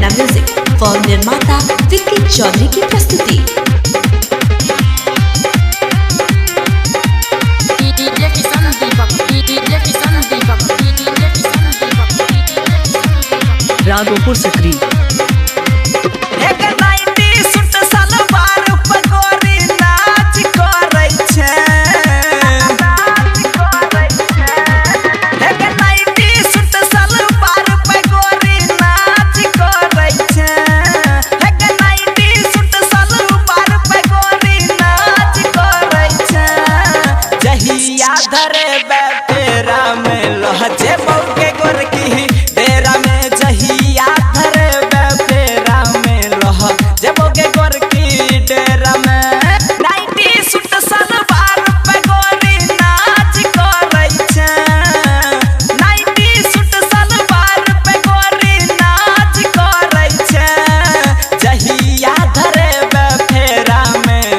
नैना music film निर्माता विक्की चौधरी की प्रस्तुति। DJ Kishan Deepak, DJ Kishan Deepak, DJ Kishan Deepak, DJ Kishan Deepak. Raghopur Sakri. एक nightie suit salwar पगोरी नाच करै छै। एक नाइटी सूट सलवार पगोरी नाच करै छै। एक नाइटी सूट सलवार पगोरी नाच करै छै। जहिया धरे बेरा में लहजे बौके गोरकी डेरा में, जहिया धरे बेरा में लह जेबो के गोरकी डेरा में। नाइटी सूट सलवार पगोरी नाच करै छै। नाइटी सूट सलवार पगोरी नाच करै छै। जहिया धरे बेरा में,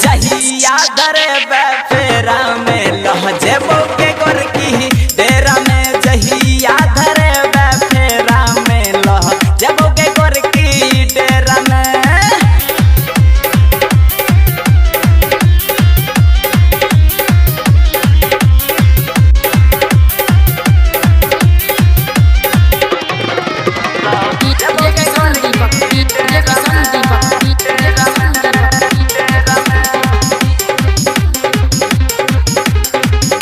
जहिया धरे बेरा में लह जेबो के गोरकी डेरा में, जहिया धरे बेरा में लह जेबो के गोरकी डेरा में। DJ Kishan Deepak, DJ Kishan Deepak, DJ Kishan Deepak, DJ Kishan Deepak.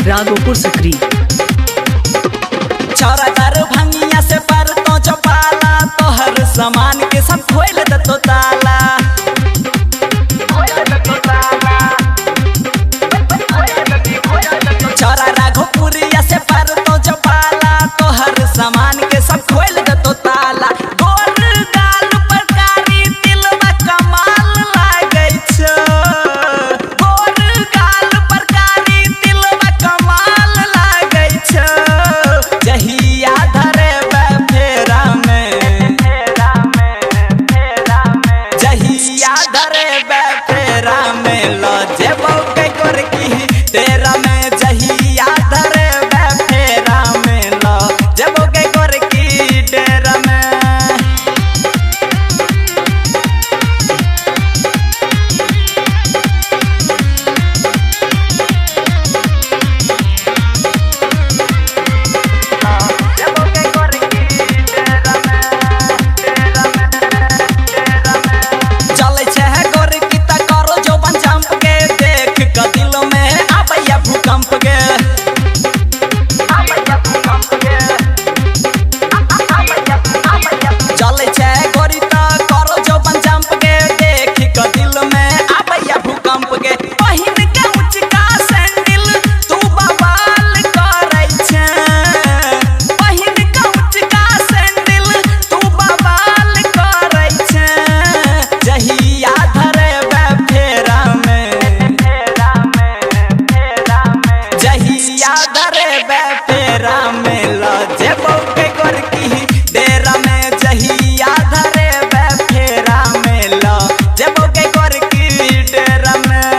Raghopur Sakri. छौरा दारू भंगिया से पर तो चपाला, तोहर सामान के सब खोल दतो ताला। छौरा राघोपुरिया से पर तो चपाला, तोहर सामान के सब खोल दतो ताला। गोर गाल पर कारी तिलवा कमाल लागै छौ। गोर गाल पर कारी तिलवा कमाल लागै छौ। जहिया धरे फेरा में, जहिया धरे फेरा में ल जेबौ के गोरकी डेरा में, जहिया धरे फेरा में ल जेबौ के गोरकी डेरा में। चलै छै गोरकी त करो जोबन जंप के, देख क दिल में आबैया भूकंप के। चलै छै गोरी त करो जोबन जंप के, देख क दिल में आबैया भूकंप के। पहिन के ऊंचका सैंडल तू बवाल करै छै। पहिन के ऊंचका सैंडल तू बवाल करै छै। जहिया धरे फेरा में, जहिया धरे फेरा में ल जेबौ के गोरकी डेरा में, जहिया धरे फेरा में ल जेबौ के गोरकी डेरा में।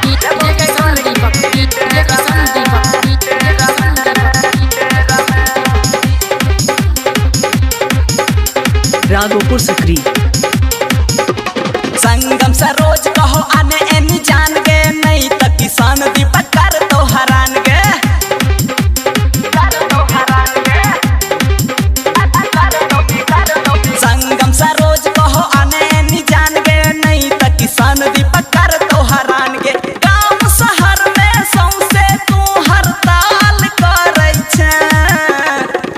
DJ Kishan Deepak, DJ Kishan Deepak, DJ Kishan Deepak, DJ Kishan Deepak. Raghopur Sakri. संगम सरोज कहो आने एनी जान गे, नहीं त किसान दीपक कर तो हरान गे। संगम सरोज कहो आने एनी जान गे, नहीं त किसान दीपक कर तो हरान गे। गांव शहर में सौंसे तू हड़ताल करै छै।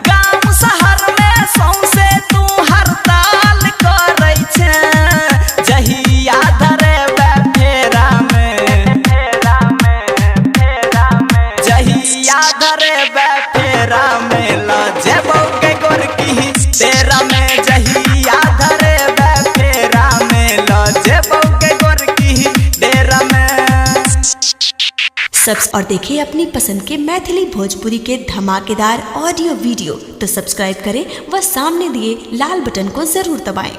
गांव शहर में सौंसे तू हड़ताल करै छै। जहिया धरे फेरा में, जहिया धरे फेरा में ल जेबौ के गोरकी डेरा में, जहिया धरे फेरा में ल जेबौ के गोरकी डेरा में। सब्स और देखें अपनी पसंद के मैथिली भोजपुरी के धमाकेदार ऑडियो वीडियो तो सब्सक्राइब करें व सामने दिए लाल बटन को जरूर दबाएं।